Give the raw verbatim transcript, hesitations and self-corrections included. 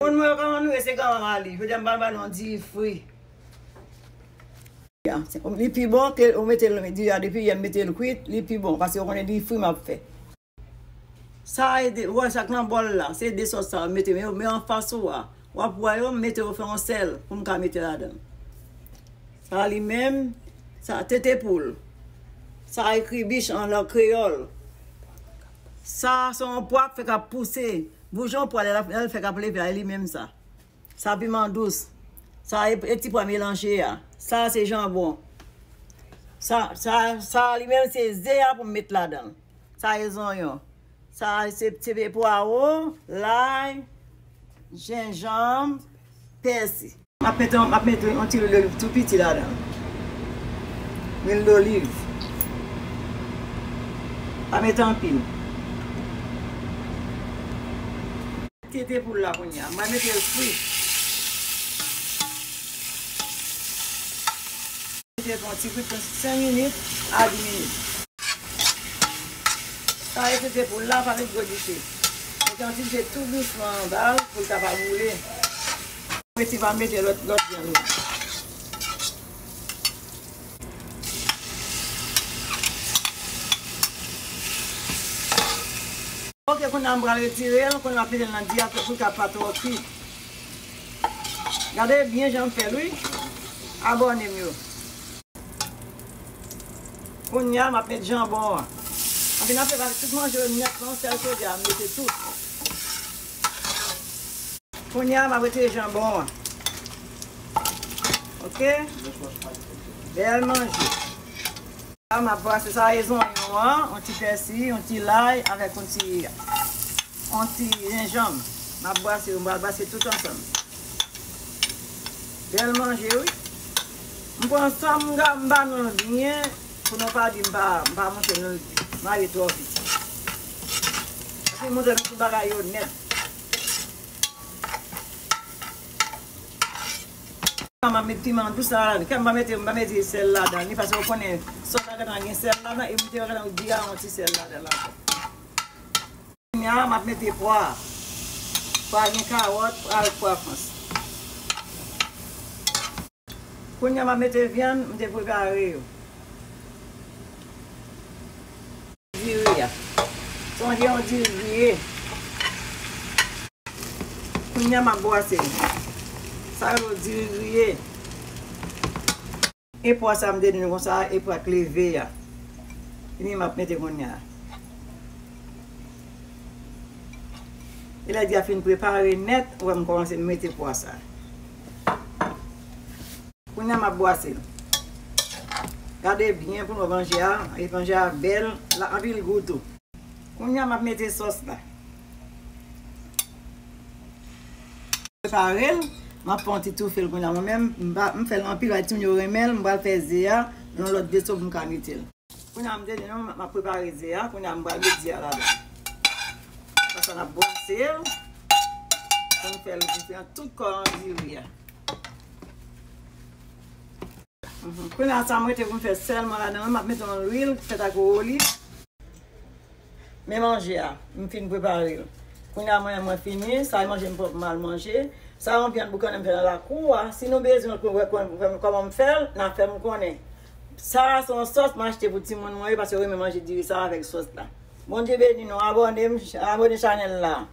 Moun mwen yo kòman nou ye, se Gran Mama li. Jodi a m pral ba nou yon diri fri. Li pi bon ke ou mete l, diri a depi yè m mete l kwit, li pi bon, paske ou konnen diri fri m ap fè. Sa e de, ou wè sa k nan bòl la, se de sòs sa yo m mete, men yo, men anfas ou a. W ap wè yo, m mete yo fè yon sèl pou m ka mete ladan. Sa li menm, sa tete poul. Sa ekri bich an lang kreyòl. Sa se yon pwa k fèk ap pouse. Boujon pwa lè l ap, lè l fèk ap leve a, e li menm sa. Sa piman dous. Sa e, e ti pwa melanje a. Sa se janbon. Sa, sa, sa li menm se ze a pou m met ladan l. Sa e zonyon. Sa se, se pwawo, lay, jenjanm, pèsi. M ap mete, m ap mete yon ti lwil doliv tou piti ladan l. Lwil doliv. Pa mete anpil. Tete poul la kounye a. M pral mete l fri. Mete l pou yon ti kwit, senk minit a dis minit. Sa e tete poul la, pa met gwo dife. Mete yon ti dife tou dousman anba l pou l ka pa boule. Rete pa mete lòt, lòt vyann ou. Ok, kounye a m pral retire l, kounye a m ap mete l nan diri a pou l ka pa twò kwit. Gade byen jan m fè l, wi. Abòne m yo. Kounye a, m ap met janbon an. Anpil nan fè tout manje yo nèt nan yon sèl chodyè, m mete tout. Kounye a, m ap retire janbon an. Ok? Bèl manje. La, m ap brase sa, e zonyon an, yon ti pèsi, yon ti lay, avèk yon ti, yon ti jenjanm. M ap brase yo, m pral brase tout ansanm. Bèl manje, wi. M pran sa m ga-, m ba nou l byen, pou nou pa di m pa, m pa montre nou l, m ale twò vit. Paske m montre nou tout bagay yo nèt. M ap met piman dous la ladan. Kè m pa mete, m pa mete sèl ladan li, paske ou konnen sòs la gentan gen sèl ladan, e m te gentan di a yon ti sèl ladan la. Kounye a, m ap mete pwa. Pwa gen kawòt, pwa, pwa frans. Kounye a, m ap mete vyann m te prepare yo. Diri a. Sonje yon diri griye. Kounye a, m ap bwase l. Sa yo diri griye. E pwa sa m te di nou konsa, e pwa k leve a. Li m ap mete kounye a. E lè diri a fin prepare nèt, ou wè m kòmanse mete pwa sa. Kounye a m ap bwase l. Gade byen pou nou manje a, e manje a bèl, l anpil gou tou. Kounye a m ap mete sòs la. Prepare l, m ap fè yon ti toufe l kounye a. Mwen menm, m pa, m fè l anpil, bay timoun yo renmen l, m pral fè ze a nan lòt veso pou m ka mete l. Kounye a m te di nou, m ap prepare ze a, kounye a m pral met ze a ladan. Apre sa n ap bwase l, pou n fè l, pou n fè tout kò an diri a. Mhm. Kounye a sa m rete pou m fè sèlman ladan an, m ap mete yon lwil fèt ak oliv. Men manje a, m fin prepare l. Kounye a mwen, mwen fini, sa e manje m pwòp m al manje. Sa yon vyann boukannen m fè nan lakou a. Si nou bezwen pou wè kòman m fè l, n a fè m konnen. Sa a se yon sòs m achte pou timoun mwen yo, paske yo renmen manje diri sa avèk sòs la. Bondye beni nou, abòne m, abòne chanèl la.